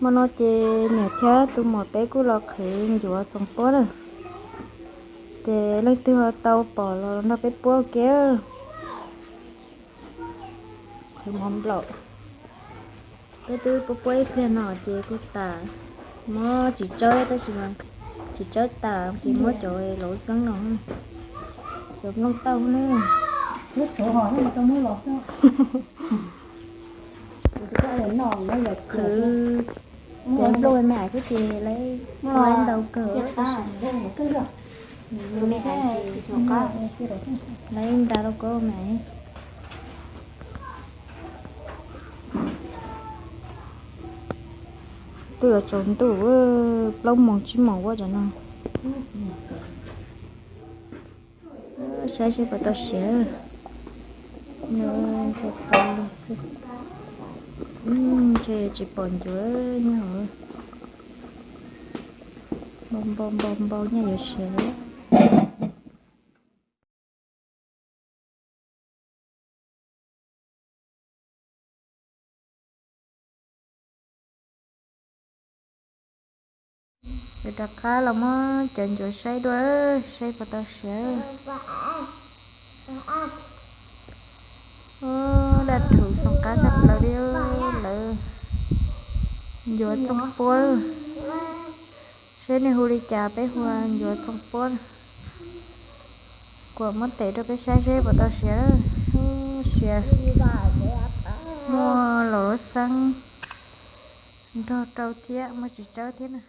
Hmo no ces niam thiab tus muam peb kuj los qhwv ncuav txoov puab na. Ces leej twg ho tau pom los nrog peb puab ua ke. Qhwv mov nplaum. Peb twb puab puab ib pliag no ces kuj tas. Muab tsis tsawb tab sis mas tsis tsawb tas ces muab cov lov xeeb no, cov nplooj tauj na. Qhwv cov nplooj me me xwb ces lawv ntau kawg tab sis lawv nta rau koj mas. Twb yuav tsaus ntuj, plaub moos tsib moos ua cov no. Saib seb puas tau siav. Ntshe tsis pom ncuav nyob hauv. Npau npau npau npau nyaj yuav siav. Ces rov qab los muab cov ncuav saib dua, saib puas tau siav. Daj rhuv xoo qab tshaj plaws li lawv ncuav txoov puab. Seb nej hu li cas, peb hu ncuav txoov puab. Kuam muab tev rau peb saib seb puas tau siav. Siav, muaj lov xeeb nrog rau thiab, muaj tsis tsawb thiab na.